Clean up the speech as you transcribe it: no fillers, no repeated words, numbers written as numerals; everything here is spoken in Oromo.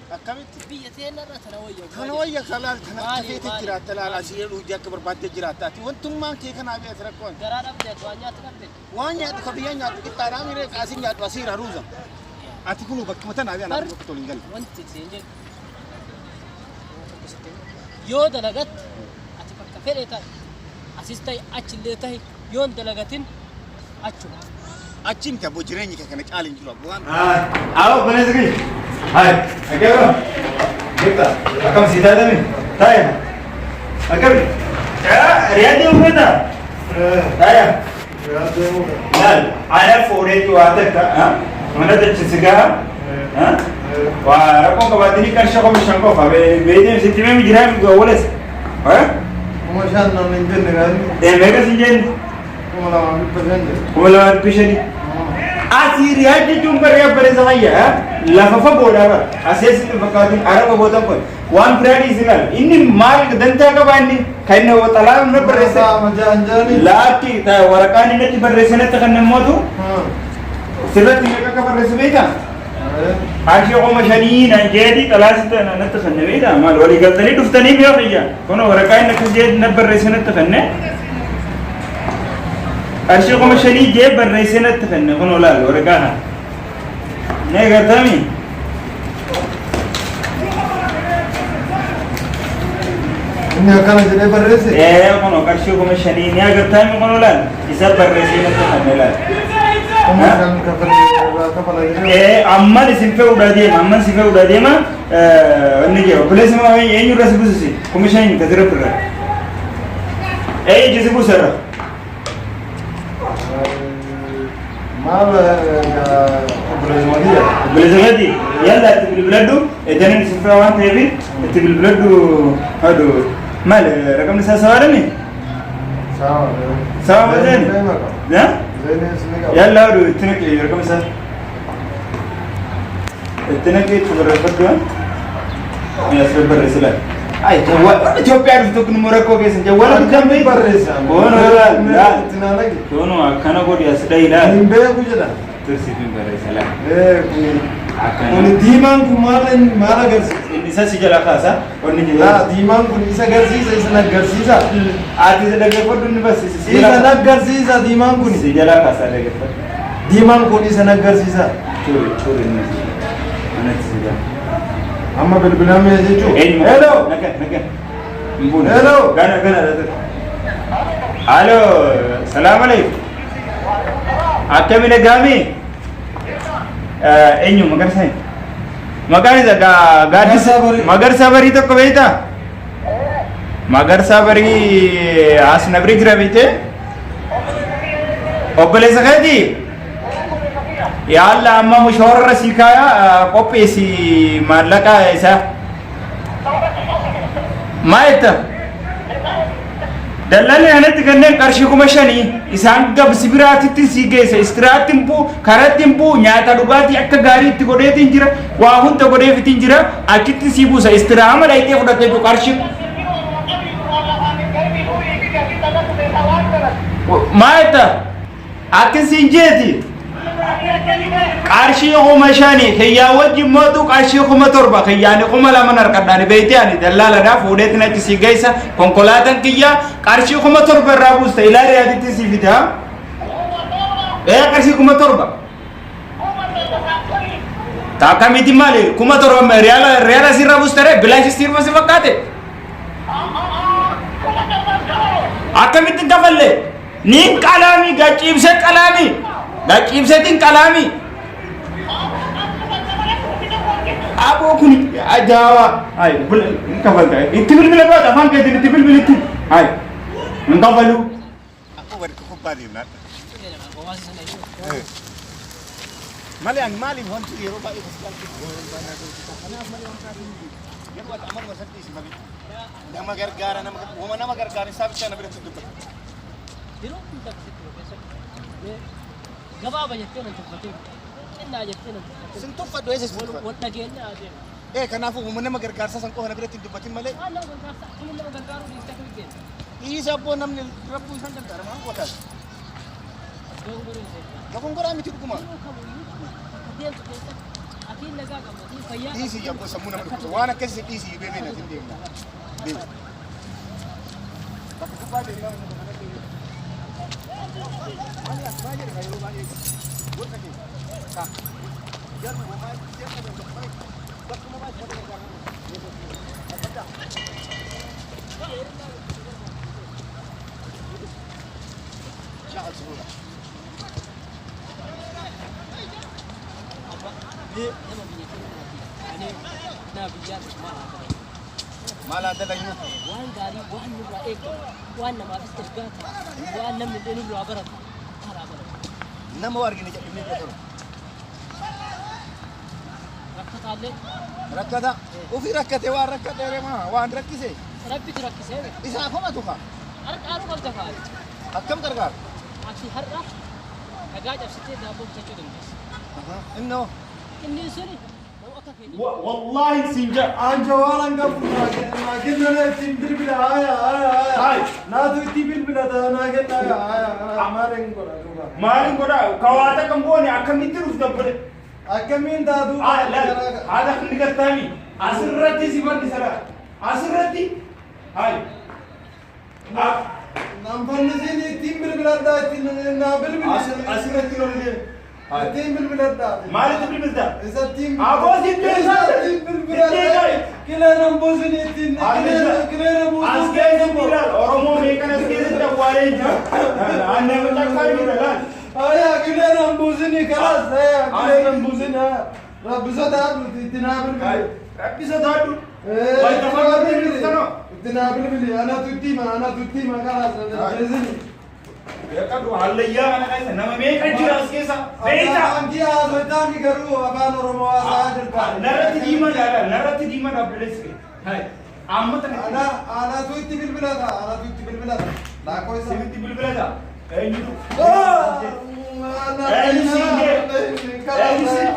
Akkamitti? Biyya teenyarra tana wayya. Kana wayya kalaal kana akka Maali, feete maali, jiraatta laal maali? asii dhuudii akka barbaaddee jiraatta. Ati wantummaan kee kanaa beektu rakkoon. Garaa dhabde ati waan nyaatu dhabde. Waan nyaadhu ka biyya nyaadhu qixxaadhaa miree qaasii nyaadhu asiira ruuza. Ati kunuu bakkuma tanaa biyya Bar- naaf tokko hin galle. Wanti siin jedhu. Yoo dalagatte ati bakka fedhe ta'i. Asis ta'i achillee ta'i yoon dalagatin achuma. Achi miti abboo jireenyi kee kana caala hin jiru abboo waan. Awo, obboleessi kiyya. Hai, akkam? Jirta? Akkam sii taatami? Taa'e. Akkami? Riyaa deemuu feeta? Taa'e. Laal, ana fuudheetti waa takka, mana dachisi gaha, waa rakkoon qabaatanii qarshii 5,000 qofa beekteen sitti himee jiraa miti obboleessa. 5,000 namni hin jenne gaani. Meeqa sin jenne? 2,500 jedhe. 2,500. Asii Riyaad jechuun barree abbareessa fayyaa lafa fagoodhaa bara. Asii asitti fakkaatiin araba gootan kun waan biraa dhiisi laal. Inni maal dantaa qabaa inni kan inni xalaa inni barreesse. Laakki waraqaan inni achi barreesse natti kan nammootu sirratti meeqa akka barreesse beektaa? Qarshii 5,000 naan jeeti xalaa sitti natti kenne beektaa? Maal walii galtanii dhuftanii mi'a fayyaa. Kun waraqaa inni akkas jee na barreesse natti kenne. Qarshii 5,000 jee barreessee natti kenne kun olaal waraqaa kana. Ni agartami? Inni akkana jedhee barreesse. Ee kun qarshii 5,000 ni agartami kun olaal isa barreessee natti kenne laal. 5,000 kafalee irraa kafala jedhee. Ee amman isin fe'uudhaa deema amman si fe'uudhaa deema inni jee obboleessi maa eenyurra si buusisi 5,000 kasirra firra. Ee iji si buusarra. Maal obboleessuma kiyya. Obboleessa keeti yalla itti bilbiladhu edanin isin fira waan ta'eef itti bilbiladhu hadu maal raqamni isaa sawaadhami Sawa. Sawa malee? Ya? Zeenee isin qaba. Yalla hadu itti naqi raqamni isaa itti naqi itti barreeffadhu mee asirra barreessi laal. Ay jawwaal Itoophiyaa dhuftu kun immoo rakkoo keessa jawwaala guddaan Akkamii beektu. barreessa? Boonoo laal laal. Itti naa naqi. Boonoo akkana godhi as dhahi laal. Hin beeku jedha. Tursiif hin barreessa laal. Ee kuni. Akkana. Kuni diimaan kun maal maal agarsiisa? Inni isa si jala kaasa. Wanni jala. Laa diimaan kun isa agarsiisa isa agarsiisa. Ati isa dhaggeeffadhu inni barsiisa. Si Isa jala agarsiisa diimaan kun. Si jala kaasa dhaggeeffadhu. Diimaan kun isa agarsiisa. Turi turi inni si jala. Anatti si jala. Amma bilbilamee jechuun. Eenyu? Hello. Naga naga. Hin buune. Hello. Gana gana. Halo. Salaam alaikum. Akkami nagaami? Eenyu maqaan isaa? Maqaan isaa gaaddisa Magarsaa Barii. Magarsaa Barii tokko beektaa? Magarsaa Barii as na bira jira beektee? Obboleessa keetii? Yaa Allah amma mushoorra sii kaaya qopheessi maallaqa isaa. Maa jetta? Dallalli kanatti kanneen qarshii 5,000 isaan gabsi biraatitti sii geessa istiraatti hin bu'u karatti hin bu'u nyaata dhugaatii akka gaarii itti godheetiin jira waa hunda godheefitiin jira achitti sii buusa istiraama dhayxee fudhattee jiru qarshii maa jetta? Akkin siin jeeti. Qarshii 5,000 kiyyaa wajjin mootu qarshii 7,000 kiyyaani 2,000 harkadhaani beektee ani dallaaladhaa fuudheetiin achi sii geessa konkolaataan kiyyaa qarshii 7,000 irraa buusta ilaa riyaaditti sii fida. Ee qarshii 7,000. Takka miti maali 7,000 riyaala riyaala sirra buusta ree bilaashi sirba si fakkaate. Akkamitti hin kafalle? Niin qalaami gachiibsee qalaami gachiibseetiin qalaami. Aboo kun ajaa'ibaa. Hayi hin kafalta. Itti bilbila baata afaan keetiin itti bilbilitti. Hayi hin kafalu. Akkuma bari kubbaa deemna. Malee ani maaliif wanti yeroo baay'ee kanaaf malee wanta yeroo ati amaluma san dhiisi malee nama gargaara nama wama nama gargaara isaa bichaa na biratti dubbata. Yeroo hunda akkasitti nu keessatti gabaaba jettee nan tuffatin xinnaa jettee nan tuffatin. Sin tuffadhu eessa sin tuffadhu? Wal dhageenya adeema. Ee kanaafuu wama nama gargaarsaa san qofa na biratti hin dubbatin malee. Waan nama gargaarsa akkamiin nama gargaaruu dhiiste akkamitti deemta? Dhiisa abboo namni rabbuu isaan gargaara maal gootaas? Dogongorii hin seetu. Dogongoraa miti dhuguma. Yeroo kamiyyuu bakka deemtu keessatti Atiin nagaa qabda, atiin fayyaa Dhiisii qabda. yabboo sammuu nama dhukkubsa. Waan akkasii dhiisii beemee natti hin deemna. Deemu. Bakka gubbaa deemnaa bakka kana deemna. Maali as maa jedhe yeroo baay'ee gorsa kee. Ka. Garuu homaa jedha bakkuma baay'ee nama gargaaru. Shaqal suruura. Abba, nama biyya keenyaati. Ani naa biyyaa tokko maal haa ta'u? Maal haa dalagnu? Waan gaarii, waan nurraa eegamu, waan namaafis ergaa ta'a, waan namni illee nurraa baratu, karaa baratu. Nama waa argine jedhamee bira Rakkataallee Rakkata. Ofii rakkate waan rakkate reema waan rakkise. Rabbitu rakkisee miti. Isaa komatu kaa. Har'aanuu qabda kaa'e. Akkam gargaara? Ati har'a dhagaa cabsitee daabboo bitachuu dandeessa. Innoo. Inni suni nama akka keetii. Wallaahi siin jedha. An jawaalan qabu naa kennana ittiin bilbila haya haya haya. Hai. Naatu ittiin bilbila ta'a naa kenna haya haya maaliin godha duuba. Maaliin godhaa? Kawaata kan goone akkamitti dhuftan bule? Akkamiin ta'a duuba. Haala kan gartaami. Asirratti si fannisa. Asirratti. Hai. Naan fannisiin ittiin bilbiladhaa ittiin naa bilbili. Asirratti lol deemu. Ittiin bilbiladhaa. Maalitti bilbilta? Isa ittiin Aboo siin Isa ittiin bilbiladhaa. Kileen buusin ittiin kileen kileen buusin. As keessatti ilaal Oromoo meeqan as keessatti awwaalee jira. Nama takkaa jira laal. Aya kileen buusin kalas aya kileen buusin rabbi sodaadhu itti naa bilbili. Rabbi sodaadhu. Wanta fagoo jirtanoo. Itti naa bilbili anatu itti hima anatu itti hima kalas jeesini. Beekadhu hallayyaa kana keessa nama meeqa jira as keessa. Beeyta. Afaan kiyya haasoitaami garuu afaan Oromoo haasaa jirta. Narratti diimaa dhaadha. Narratti diimaa dhaabbileessi. Amma tana. Ana anatu itti bilbilata anatu itti bilbilata. Laakoo isa. Sirriitti bilbilata. Eenyutu? Eenyu siin jee? Eenyu siin?